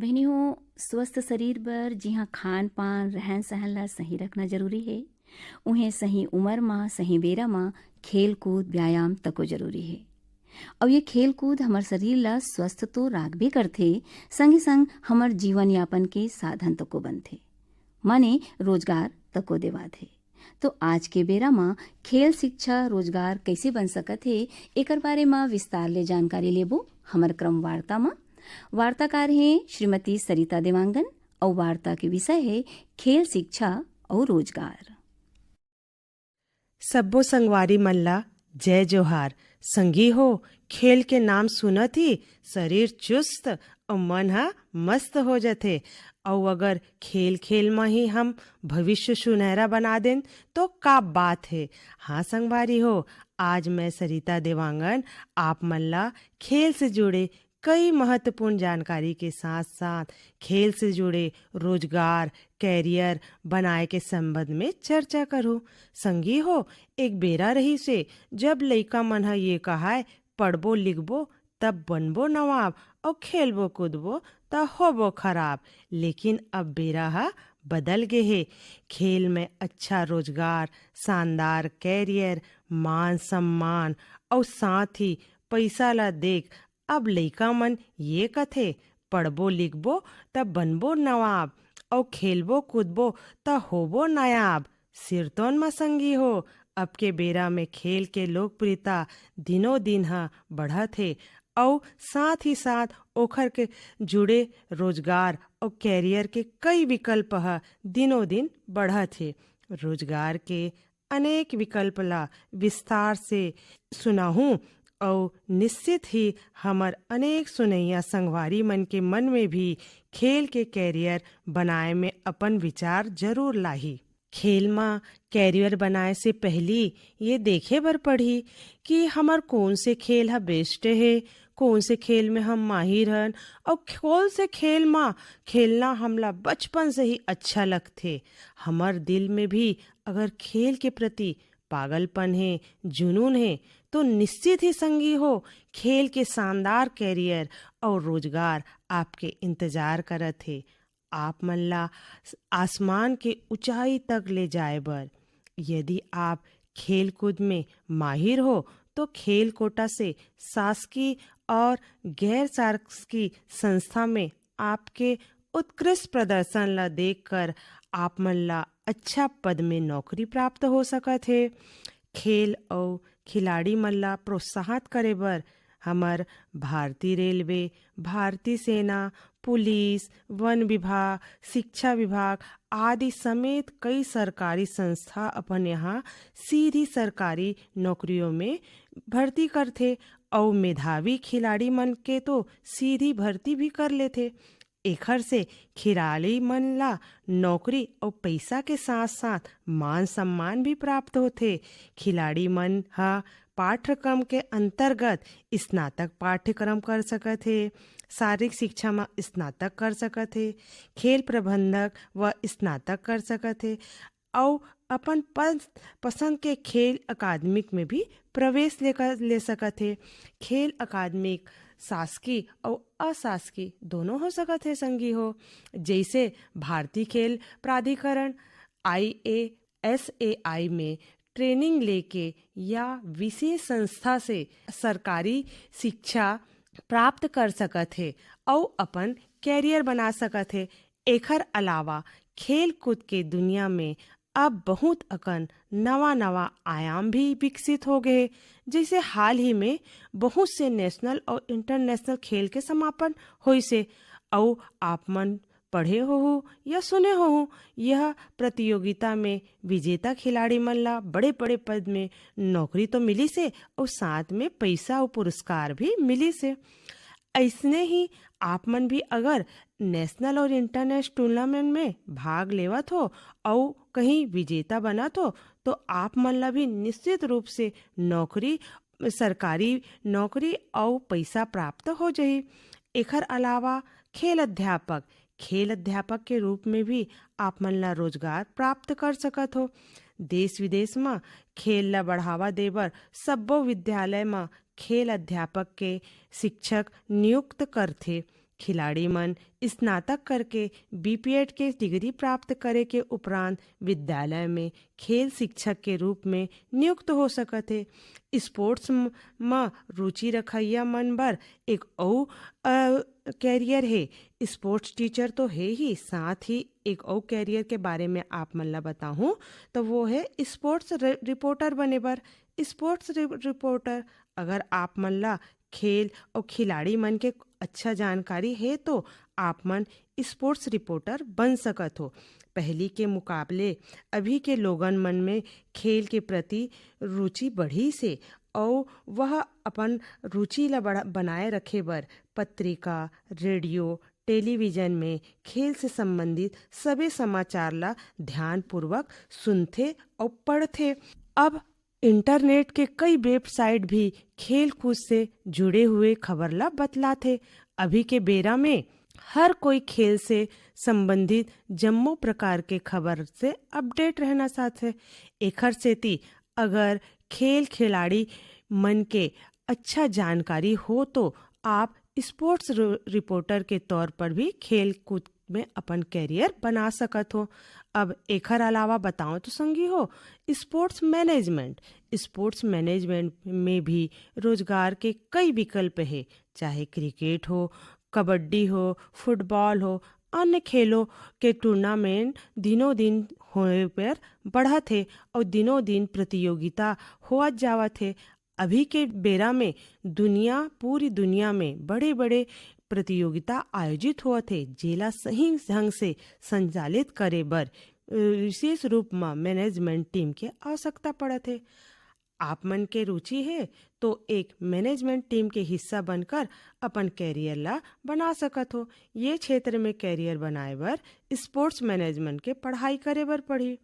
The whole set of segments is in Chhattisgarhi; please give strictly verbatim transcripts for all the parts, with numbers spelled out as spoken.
बहिनी हो, स्वस्थ शरीर बर जिहाँ खान पान, रहन सहन ला सही रखना जरूरी हे, उहें सही उमर मा, सही बेरा मा खेल कूद, व्यायाम तको जरूरी हे। अउ ये खेल कूद हमर शरीर ला स्वस्थ तो राखबे करथे, संगे संग हमर जीवन यापन के साधन तको बनथे, माने रोजगार तको देवाथे। तो आज के बेरा मा खेल शिक्षा रोजगार कैसे बन सकत हे, एकर बारे मा विस्तार ले जानकारी लेबो हमर क्रम वार्ता मा। वार्ताकार हे श्रीमती सरिता देवांगन अउ वार्ता के विषय हे खेल शिक्षा अउ रोजगार। सब्बो संगवारी मन ला जय जोहार। संगी हो, खेल के नाम सुनत ही शरीर चुस्त अउ मन ह मस्त हो जथे। अउ अगर खेल खेल म ही हम भविष्य सुनहरा बना देन, तो का बात हे। हाँ संगवारी हो, आज मैं सरिता देवांगन आप मन ला खेल से जुड़े कई महत्वपूर्ण जानकारी के साथ साथ खेल से जुड़े रोजगार, कैरियर बनाए के संबंध में चर्चा करहूँ। संगी हो, एक बेरा रहिसे, जब लइका मन ह ये कहाय, "पढ़बो लिखबो तब बनबो नवाब, अउ खेलबो कूदबो त होबो खराब।" लेकिन अब बेरा ह बदल गे हे। खेल में अच्छा रोजगार, शानदार कैरियर, मान सम्मान अउ साथ ही पैसा ला देख अब लइका मन ये कथे, "पढ़बो लिखबो त बनबो नवाब, अउ खेलबो कूदबो त होबो नायाब।" सिरतोन म संगी हो, अब के बेरा में खेल के लोकप्रियता दिनों दिन ह बढ़त हे, अउ साथ ही साथ ओखर के जुड़े रोजगार अउ कैरियर के कई विकल्प ह दिनों दिन बढ़त हे। रोजगार के अनेक विकल्प ला विस्तार से सुनाहूँ, अउ निश्चित ही हमर अनेक सुनैया संगवारी मन के मन में भी खेल के कैरियर बनाए में अपन विचार जरूर लाही। खेल म कैरियर बनाए से पहली ये देखे बर पड़ही कि हमर कौन से खेल ह बेस्ट हे, कौन से खेल में हम माहिर हन, अउ कौन से खेल म खेलना हमला बचपन से ही अच्छा लगथे। हमर दिल में भी अगर खेल के प्रति पागलपन हे, जुनून हे, तो निश्चित ही संगी हो, खेल के शानदार कैरियर अउ रोजगार आपके इंतजार करत हे। आप मन ला आसमान के ऊंचाई तक ले जाए बर। यदि आप खेल कूद में माहिर हो, तो खेल कोटा से शासकीय और गैर शासकीय संस्था में आपके उत्कृष्ट प्रदर्शन ला देखकर आप मन ला अच्छा पद में नौकरी प्राप्त हो सकत हे। खेल अउ खिलाड़ी मन ला प्रोत्साहित करे बर हमर भारतीय रेलवे, भारतीय सेना, पुलिस, वन विभाग, शिक्षा विभाग आदि समेत कई सरकारी संस्था अपन यहाँ सीधी सरकारी नौकरियों में भर्ती करथे, अउ मेधावी खिलाड़ी मन के तो सीधी भर्ती भी कर लेथे। एखर से खिलाड़ी मन ला नौकरी अउ पैसा के साथ साथ मान सम्मान भी प्राप्त होथे। खिलाड़ी मन ह पाठ्यक्रम के अंतर्गत स्नातक पाठ्यक्रम कर सकत हे, शारीरिक शिक्षा म स्नातक कर सकत हे, खेल प्रबंधक व स्नातक कर सकत हे, अउ अपन पस-, पसंद के खेल अकादमिक में भी प्रवेश लेकर, ले सकत हे। खेल अकादमिक शासकीय अउ अशासकीय दोनों हो सकत हे संगी हो, जैसे भारतीय खेल प्राधिकरण, आईएएसएआई में ट्रेनिंग लेके या विशेष संस्था से सरकारी शिक्षा प्राप्त कर सकत हे अउ अपन कैरियर बना सकत हे। एखर अलावा खेल कूद के दुनिया में अब बहुत अकन नवा नवा आयाम भी विकसित हो गए हे। जैसे हाल ही में बहुत से नेशनल और इंटरनेशनल खेल के समापन होइस हे, अउ आप मन पढ़े होहू या सुने होहू, यह प्रतियोगिता में विजेता खिलाड़ी मन ला बड़े बड़े पद में नौकरी तो मिलिस हे अउ साथ में पैसा अउ पुरस्कार भी मिलिस हे। अइसने ही आप मन भी अगर नेशनल और इंटरनेशनल टूर्नामेंट में भाग लेवत हो अउ कहीं विजेता बनत हो, तो आप मन ला भी निश्चित रूप से नौकरी, सरकारी नौकरी अउ पैसा प्राप्त हो जाही। एखर अलावा खेल अध्यापक, खेल अध्यापक के रूप में भी आप मन ला रोजगार प्राप्त कर सकत हो। देश विदेश म खेल ला बढ़ावा देबर सब्बो विद्यालय म खेल अध्यापक के शिक्षक नियुक्त करथे। खिलाड़ी मन स्नातक करके बीपीएड के डिग्री प्राप्त करे के उपरांत विद्यालय में खेल शिक्षक के रूप में नियुक्त हो सकत हे। स्पोर्ट्स म, म रुचि रखइया मन बर एक अउ, अ, कैरियर हे। स्पोर्ट्स टीचर तो हे ही, साथ ही एक अउ कैरियर के बारे में आप मन ला बताहूँ, तो वो हे स्पोर्ट्स रि-, रिपोर्टर बने बर। स्पोर्ट्स रि-, रिपोर्टर, अगर आप मन ला खेल अउ खिलाड़ी मन के अच्छा जानकारी हे, तो आप मन स्पोर्ट्स रिपोर्टर बन सकत हो। पहली के मुकाबले अभी के लोगन मन में खेल के प्रति रुचि बढ़िस हे, अउ वह अपन रुचि ला बढ़ा-, बनाए रखे बर पत्रिका, रेडियो, टेलीविजन में खेल से संबंधित सबे समाचार ला ध्यानपूर्वक सुनथे अउ पढ़थे। अब इंटरनेट के कई वेबसाइट भी खेल कूद से जुड़े हुए खबर ला बतलाथे। अभी के बेरा में हर कोई खेल से संबंधित जम्मो प्रकार के खबर से अपडेट रहना चाहथे। एखर सेती अगर खेल खिलाड़ी मन के अच्छा जानकारी हो, तो आप स्पोर्ट्स रि-, रिपोर्टर के तौर पर भी खेल कूद में अपन कैरियर बना सकत हो। अब एखर अलावा बताओ तो संगी हो, स्पोर्ट्स मैनेजमेंट। स्पोर्ट्स मैनेजमेंट में भी रोजगार के कई विकल्प हे, चाहे क्रिकेट हो, कबड्डी हो, फुटबॉल हो, अन्य खेलों के टूर्नामेंट दिनों दिन होए पर बढ़त हे अउ दिनों दिन प्रतियोगिता होत जावत हे। अभी के बेरा में दुनिया, पूरी दुनिया में बड़े-बड़े प्रतियोगिता आयोजित होवत हे, जेला सही ढंग से संचालित करे बर, अ, विशेष रूप म मैनेजमेंट टीम के आवश्यकता पड़त हे। आप मन के रुचि हे, तो एक मैनेजमेंट टीम के हिस्सा बनकर अपन कैरियर ला बना सकत हो। ये क्षेत्र में कैरियर बनाए बर स्पोर्ट्स मैनेजमेंट के पढ़ाई करे बर पड़ही।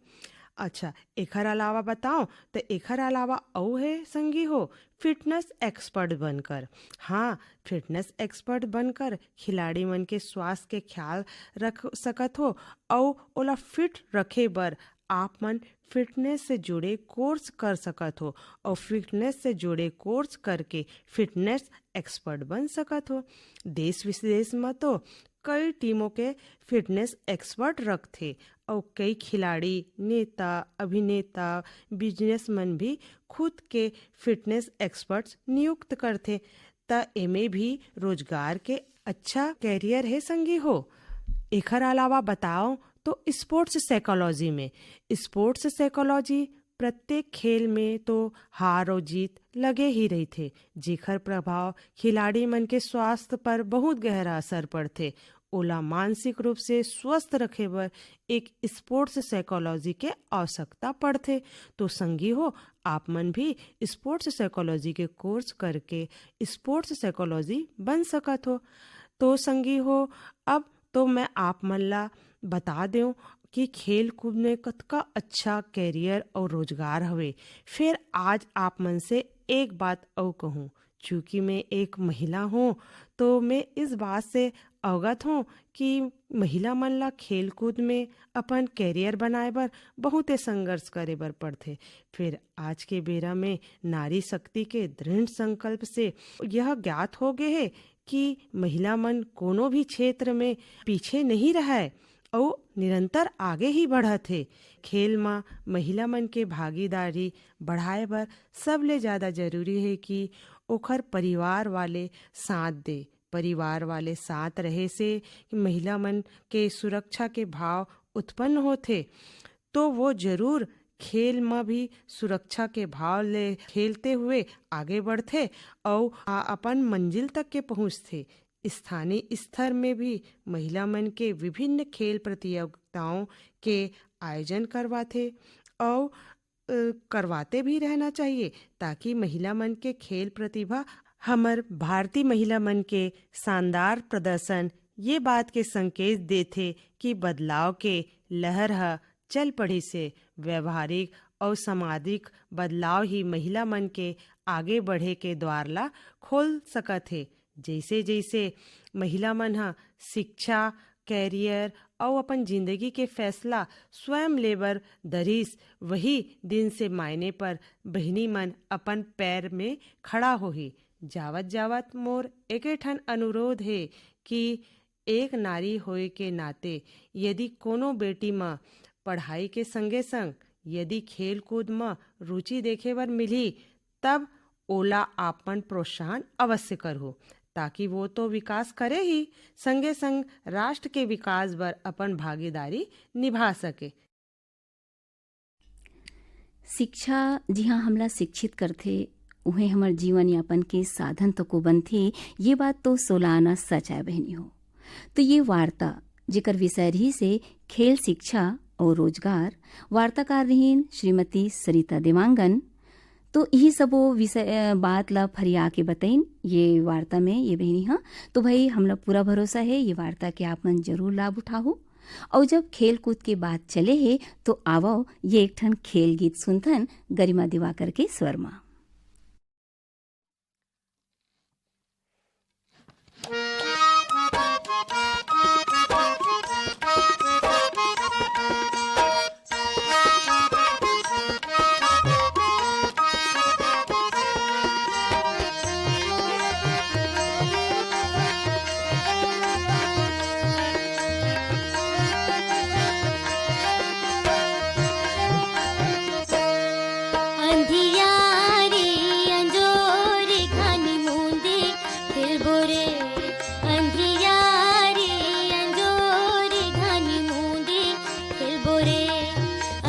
अच्छा, एखर अलावा बताओ, तो एखर अलावा अउ हे संगी हो, फिटनेस एक्सपर्ट बनकर। हाँ, फिटनेस एक्सपर्ट बनकर खिलाड़ी मन के स्वास्थ्य के ख्याल रख सकत हो, अउ ओला फिट रखे बर आप मन फिटनेस से जुड़े कोर्स कर सकत हो, अउ फिटनेस से जुड़े कोर्स करके फिटनेस एक्सपर्ट बन सकत हो। देश विदेश म तो कई टीमों के फिटनेस एक्सपर्ट रखथे, अउ कई खिलाड़ी, नेता, अभिनेता, बिजनेसमैन भी खुद के फिटनेस एक्सपर्ट्स नियुक्त करथे। त एमे भी रोजगार के अच्छा कैरियर हे संगी हो। एखर अलावा बताओ, तो स्पोर्ट्स साइकोलॉजी में, स्पोर्ट्स साइकोलॉजी प्रत्येक खेल में तो हार और जीत लगे ही रहिथे, जेखर प्रभाव खिलाड़ी मन के स्वास्थ्य पर बहुत गहरा असर पड़थे। ओला मानसिक रूप से स्वस्थ रखे बर एक स्पोर्ट्स साइकोलॉजी के आवश्यकता पड़थे। तो संगी हो, आप मन भी स्पोर्ट्स साइकोलॉजी के कोर्स करके स्पोर्ट्स साइकोलॉजी बन सकत हो। तो संगी हो, अब तो मैं आप मन ला बता देऊं कि खेल कूद में कतका अच्छा कैरियर और रोजगार हवे। फिर आज आप मन से एक बात अउ कहूं, चूंकि मैं एक महिला हूं, तो मैं इस बात से अवगत हूं कि महिला मन ला खेल कूद में अपन कैरियर बनाए बर बहुते संघर्ष करे बर पड़थे। फिर आज के बेरा में नारी शक्ति के दृढ़ संकल्प से यह ज्ञात हो गए हे कि महिला मन कोनो भी क्षेत्र में पीछे नहीं रहय, अउ निरंतर आगे ही बढ़त हे। खेल म महिला मन के भागीदारी बढ़ाए बर सबले ज्यादा जरूरी हे कि ओखर परिवार वाले साथ दे। परिवार वाले साथ रहे से महिला मन के सुरक्षा के भाव उत्पन्न होथे, तो वो जरूर खेल म भी सुरक्षा के भाव ले खेलते हुए आगे बढ़थे अउ आ-, अपन मंजिल तक के पहुंचथे। स्थानीय स्तर में भी महिला मन के विभिन्न खेल प्रतियोगिताओं के आयोजन करवाथे अउ, अ, करवाते भी रहना चाहिए, ताकि महिला मन के खेल प्रतिभा, हमर भारतीय महिला मन के शानदार प्रदर्शन ये बात के संकेत देथे कि बदलाव के लहर ह चल पड़िस हे। व्यवहारिक अउ सामाजिक बदलाव ही महिला मन के आगे बढ़े के द्वार ला खोल सकत हे। जैसे जैसे महिला मन ह शिक्षा, कैरियर अउ अपन जिंदगी के फैसला स्वयं लेबर दरिस, वही दिन से मायने पर बहिनी मन अपन पैर में खड़ा होही। जावत जावत मोर एके ठन अनुरोध हे कि एक नारी होए के नाते यदि कोनो बेटी म पढ़ाई के संगे संग यदि खेल कूद म रुचि देखे बर मिलही, तब ओला आपमन प्रोत्साहन अवश्य करहू, ताकि वो तो विकास करे ही, संगे संग राष्ट्र के विकास बर अपन भागीदारी निभा सके। शिक्षा जिहाँ हमला शिक्षित करथे, उहें हमर जीवन यापन के साधन तको बनथे। ये बात तो सोलाना सच आय बहिनी हो। तो ये वार्ता, जेकर विषय रहिस हे खेल शिक्षा अउ रोजगार, वार्ताकार रहिन श्रीमती सरिता देवांगन। तो इही सबो विषय, अ, बात ला फरिया के बतइन ये वार्ता में ये बहिनी ह। तो भाई, हमला पूरा भरोसा हे ये वार्ता के आप मन जरूर लाभ उठाहू। अउ जब खेल कूद के बात चले हे, तो आवव ये एक ठन खेल गीत सुनथन गरिमा दिवाकर के स्वर म। अंधियारी अंजोरी घानी मुंदी खेलबो रे। अंधियारी अंजोरी घानी मुंदी खेलबो रे।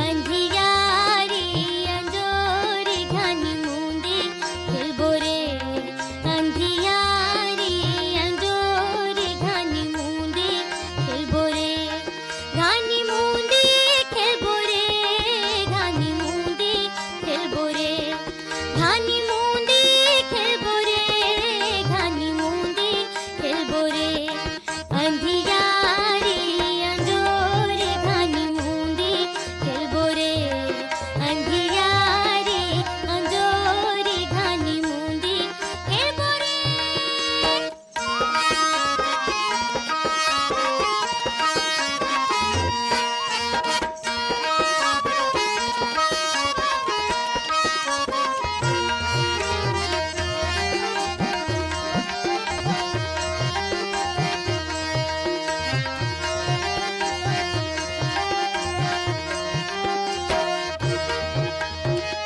अंधियारी अंजोरी घानी मुंदी खेलबो रे। अंधियारी अंजोरी घानी मुंदी खेलबो रे। घानी मुंदी खेलबो रे। घानी मुंदी खेलबो रे। घानी मुंदी खेलबो रे। घानी मुंदी खेलबो रे। अंधियारी अंजोरी घानी मुंदी खेलबो रे। अंधियारी अंजोरी घानी मुंदी खेलबो रे।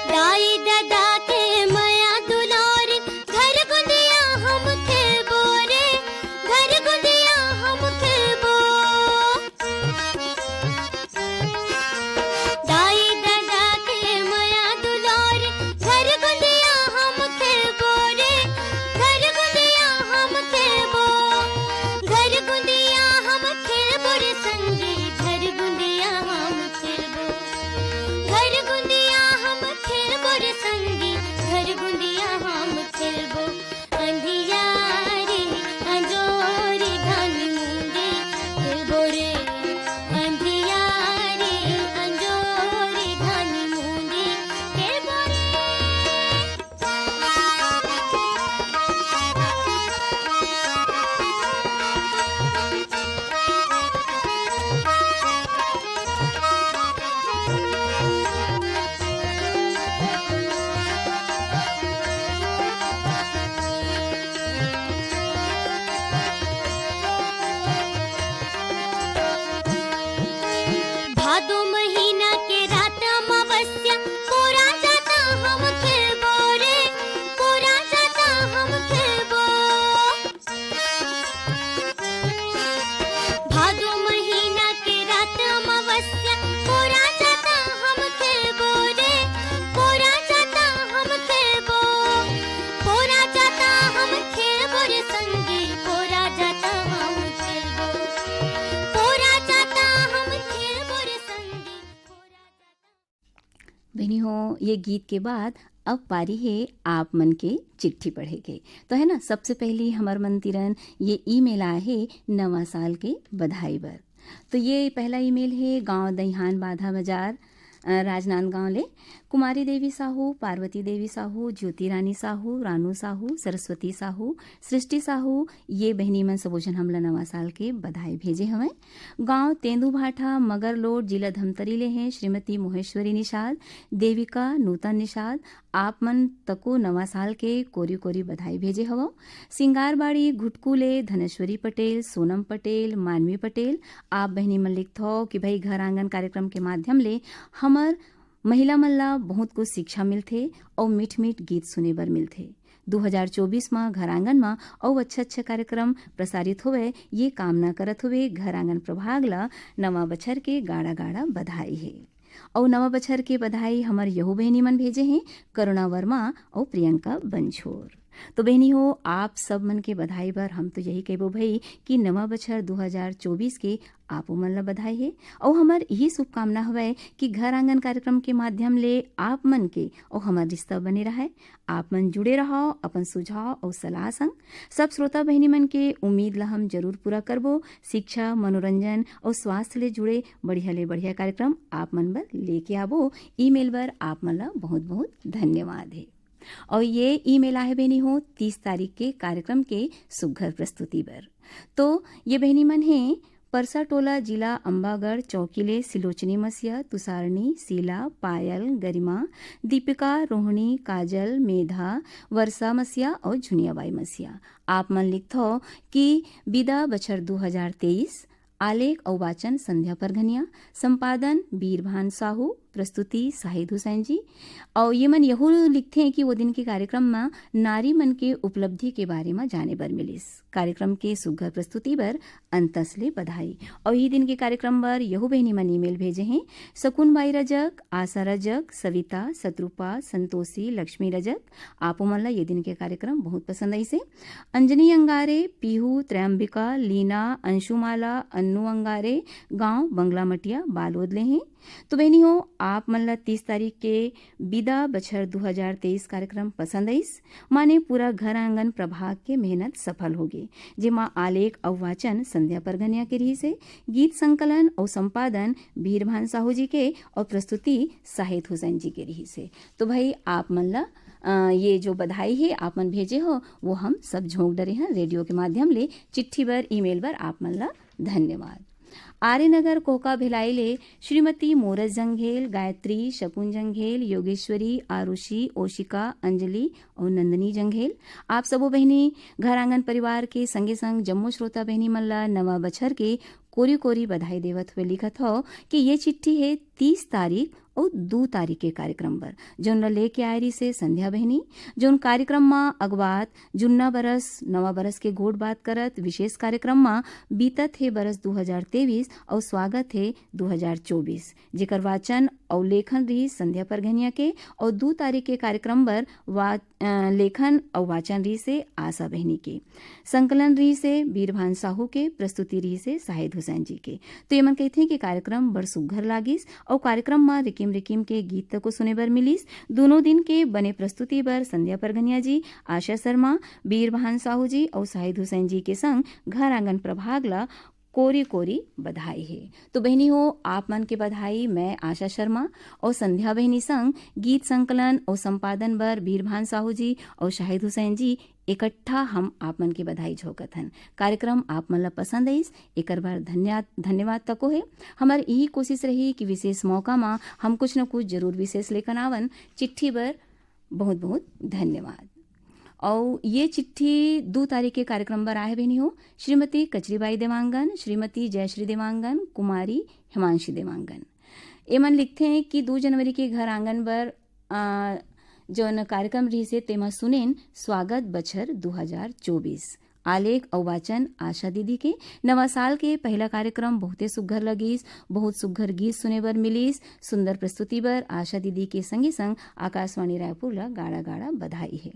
दाई ददा के मया दुलार, घर गुंदिया हम खेलबो रे, घर गुंदिया हम खेलबो। दाई ददा के मया दुलार, घर गुंदिया हम खेलबो रे, घर गुंदिया हम खेलबो। घर गुंदिया हम खेलबो रे संगी, घर गुंदिया हम खेलबो। घर गुंदिया हम खेलबो रे संगी, घर गुंदिया हम खेलबो। अंधियारी अंजोरी घानी मुंदी खेलबो रे। अंधियारी अंजोरी घानी मुंदी खेलबो रे। भादो महीना के रात अमावस्या, पूरा जाता हम खेलबो रे, पूरा जाता हम खेलबो। भादो महीना के रात अमावस्या, पूरा जाता हम खेलबो रे, पूरा जाता हम खेलबो। पूरा जाता हम खेलबो रे संगी, पूरा जाता हम खेलबो। पूरा जाता हम खेलबो रे संगी, पूरा जाता। बहिनी हो, ये गीत के बाद अब पारी हे आप मन के चिट्ठी पढ़े के। तो है ना, सबसे पहली हमर मन तिरन ये ईमेल आए हे नवा साल के बधाई बर। तो ये पहला ईमेल हे गांव दहियान बाधा बाजार, राजनांदगांव ले कुमारी देवी साहू, पार्वती देवी साहू, ज्योति रानी साहू, रानू साहू, सरस्वती साहू, सृष्टि साहू, ये बहिनी मन सबो झन हमला नवा साल के बधाई भेजे हवय। गांव तेंदूभाठा, मगरलोड, जिला धमतरी ले हे श्रीमती मोहेश्वरी निषाद, देविका, नूतन निषाद, आप मन तको नवा साल के कोरी कोरी बधाई भेजे हवव। सिंगारबाड़ी घुटकू ले धनेश्वरी पटेल, सोनम पटेल, मानवी पटेल, आप बहिनी मन लिखथव कि भाई घर आंगन कार्यक्रम के माध्यम ले हमर महिला मन ला बहुत कुछ शिक्षा मिलथे अउ मीठ मीठ गीत सुने बर मिलथे। दू हजार चौबीस म घर आंगन म अउ अच्छा अच्छा कार्यक्रम प्रसारित होवय, ये कामना करत हुए घर आंगन प्रभाग ला नवा बछर के गाड़ा गाड़ा बधाई हे। अउ नवा बछर के बधाई हमर यहू बहिनी मन भेजे हे, करुणा वर्मा अउ प्रियंका बंछोर। तो बहिनी हो, आप सब मन के बधाई बर हम तो यही कहिबो भई कि नवा बछर दू हजार चौबीस के आपो मन ला बधाई हे। अउ हमर यही शुभकामना हवय कि घर आंगन कार्यक्रम के माध्यम ले आप मन के अउ हमर रिश्ता बने रहय। आप मन जुड़े रहव अपन सुझाव अउ सलाह संग। सब श्रोता बहिनी मन के उम्मीद ला हम जरूर पूरा करबो। शिक्षा, मनोरंजन अउ स्वास्थ्य ले जुड़े बढ़िया ले बढ़िया कार्यक्रम आप मन बर लेके आबो। ईमेल बर आप मन ला बहुत बहुत धन्यवाद हे। अउ ये ईमेल आहे बहिनी हो तीस तारीख के कार्यक्रम के सुघ्घर प्रस्तुति बर। तो ये बहिनी मन हे परसा टोला, जिला अम्बागढ़, चौकी ले सिलोचनी मसिया, तुषारनी, शीला, पायल, गरिमा, दीपिका, रोहिणी, काजल, मेधा, वर्षा मसिया अउ झुनियाबाई मसिया। आप मन लिखथव कि बिदा बछर दू हजार तेईस, आलेख अउ वाचन संध्या परघनिया, संपादन बीरभान साहू, प्रस्तुति शाहिद हुसैन जी। अउ ये मन यहू लिखथे कि वो दिन के कार्यक्रम म नारी मन के उपलब्धि के बारे म जाने बर मिलिस। कार्यक्रम के सुघ्घर प्रस्तुति बर अंतस ले बधाई। अउ ये दिन के कार्यक्रम बर यहू बहिनी मन ईमेल भेजे हें, शकुन बाई रजक, आशा रजक, सविता, शत्रुपा, संतोषी, लक्ष्मी रजक। आपो मन ला ये दिन के कार्यक्रम बहुत पसंद आइसे। अंजनी अंगारे, पीहू, त्रयंबिका, लीना, अंशुमाला, अन्नू अंगारे, गांव बंगला मटिया, बालोद ले हें। तो बहिनी हो, आप मन ला तीस तारीख के बिदा बछर दू हजार तेईस कार्यक्रम पसंद आइस, माने पूरा घर आंगन प्रभाग के मेहनत सफल होगे, जेमा आलेख अउ वाचन संध्या परघनिया के रिहिस हे, गीत संकलन अउ संपादन बीरभान साहू जी के अउ प्रस्तुति शाहिद हुसैन जी के रिहिस हे। तो भाई, आप मन ला, अ, ये जो बधाई हे आप मन भेजे हो, वो हम सब झोंक डरे हन रेडियो के माध्यम ले। चिट्ठी बर, ईमेल बर आप मन ला धन्यवाद। आर्यनगर कोहका भिलाई ले श्रीमती मोरस जंघेल, गायत्री, शकुन जंघेल, योगेश्वरी, आरुषि, ओशिका, अंजलि अउ नंदिनी जंघेल। आप सबो बहिनी घर आंगन परिवार के संगे संग जम्मो श्रोता बहिनी मन ला नवा बछर के कोरी कोरी बधाई देवत हुए लिखत हव कि ये चिट्ठी हे तीस तारीख अउ दू तारीख के कार्यक्रम बर, जौन ला लेके आए रिहिस हे संध्या बहिनी। जौन कार्यक्रम म अगवात जुन्ना बरस, नवा बरस के गोठ बात करत विशेष कार्यक्रम म बीतत हे बरस दू हजार तेईस अउ स्वागत हे दू हजार चौबीस, जेकर वाचन अउ लेखन रिहिस संध्या परघनिया के, अउ दू तारीख के कार्यक्रम बर वा-, अ, लेखन अउ वाचन रिहिस हे आशा बहिनी के, संकलन रिहिस हे बीरभान साहू के, प्रस्तुति रिहिस हे शाहिद हुसैन जी के। तो ये मन कहिथे कि कार्यक्रम बड़ सुघ्घर लागिस अउ कार्यक्रम म रिकिम रिकिम के गीत तको सुने बर मिलिस। दूनों दिन के बने प्रस्तुति बर संध्या परघनिया जी, आशा शर्मा, बीरभान साहू जी अउ शाहिद हुसैन जी के संग घर आंगन प्रभाग ला कोरी कोरी बधाई हे। तो बहिनी हो, आप मन के बधाई मैं आशा शर्मा अउ संध्या बहिनी संग गीत संकलन अउ संपादन बर बीरभान साहू जी अउ शाहिद हुसैन जी इकट्ठा हम आप मन के बधाई झोंकत हन। कार्यक्रम आप मन ला पसंद आइस, एकर बर धन्या-, धन्यवाद तको हे। हमर यही कोशिश रही कि विशेष मौका म हम कुछ न कुछ जरूर विशेष लेकन आवन। चिट्ठी बर बहुत बहुत धन्यवाद। अउ ये चिट्ठी दू तारीख के कार्यक्रम बर आए हे बहिनी हो, श्रीमती कचरीबाई देवांगन, श्रीमती जयश्री देवांगन, कुमारी हिमांशी देवांगन। एमन लिखथे कि दू जनवरी के घर आंगन बर, आ, जौन कार्यक्रम रिहिस हे, तेमा सुनेन स्वागत बछर दू हजार चौबीस। आलेख अउ वाचन आशा दीदी के। नवा साल के पहला कार्यक्रम बहुते सुघ्घर लगिस, बहुत सुघ्घर गीत सुने बर मिलिस। सुंदर प्रस्तुति बर आशा दीदी के संगे संग आकाशवाणी रायपुर ला गाड़ा गाड़ा बधाई हे।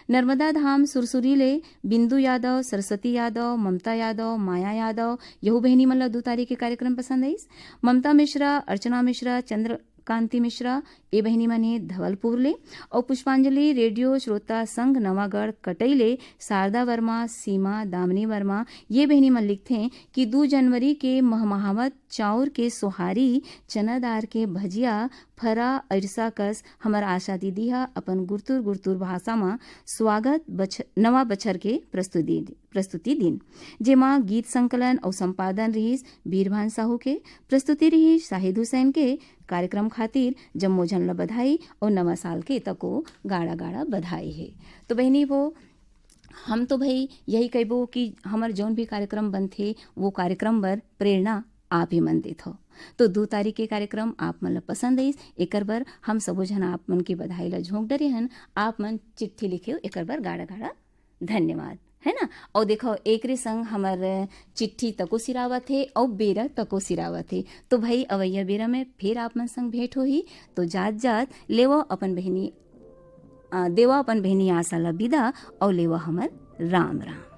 नर्मदा धाम सुरसुरी ले बिंदु यादव, सरस्वती यादव, ममता यादव, माया यादव, यहू बहिनी मन ला दू तारीख के कार्यक्रम पसंद आइस। ममता मिश्रा, अर्चना मिश्रा, चंद्र कांति मिश्रा, ये बहिनी मन हे धवलपुर ले। और पुष्पांजलि रेडियो श्रोता संघ नवागढ़ कटई ले शारदा वर्मा, सीमा, दामिनी वर्मा, ये बहिनी मन लिखथे कि दू जनवरी के महमहावत चाउर के सोहारी, चना दार के भजिया, फरा अइरसा कस हमर आशा दीदी ह अपन गुरतुर गुरतुर भाषा म स्वागत बछ-, नवा बछर के प्रस्तुति, प्रस्तुति दिन, जेमा गीत संकलन अउ संपादन रिहिस बीरभान साहू के, प्रस्तुति रिहिस शाहिद हुसैन के। कार्यक्रम खातिर जम्मो झन ल बधाई अउ नवा साल के तको गाड़ा गाड़ा बधाई हे। तो बहिनी वो, हम तो भाई यही कहिबो कि हमर जौन भी कार्यक्रम बनथे, वो कार्यक्रम बर प्रेरणा आप ही मन देथो। तो दू तारीख के कार्यक्रम आप मन ल पसंद आइस, एकर बर हम सबो झन आप मन के बधाई ल झोंक डरे हन। आप मन चिट्ठी लिखे हो, एकर बर गाड़ा गाड़ा धन्यवाद, है ना। और देखो, एकरे संग हमर चिट्ठी तको सिरावत हे और बेरा तको सिरावत हे। तो भाई, अवैया बेरा में फिर आप मन संग भेंट होही। तो जात जात लेवो अपन बहिनी, आ, देवा अपन बहिनी आशा ला विदा और लेवो हमर राम राम।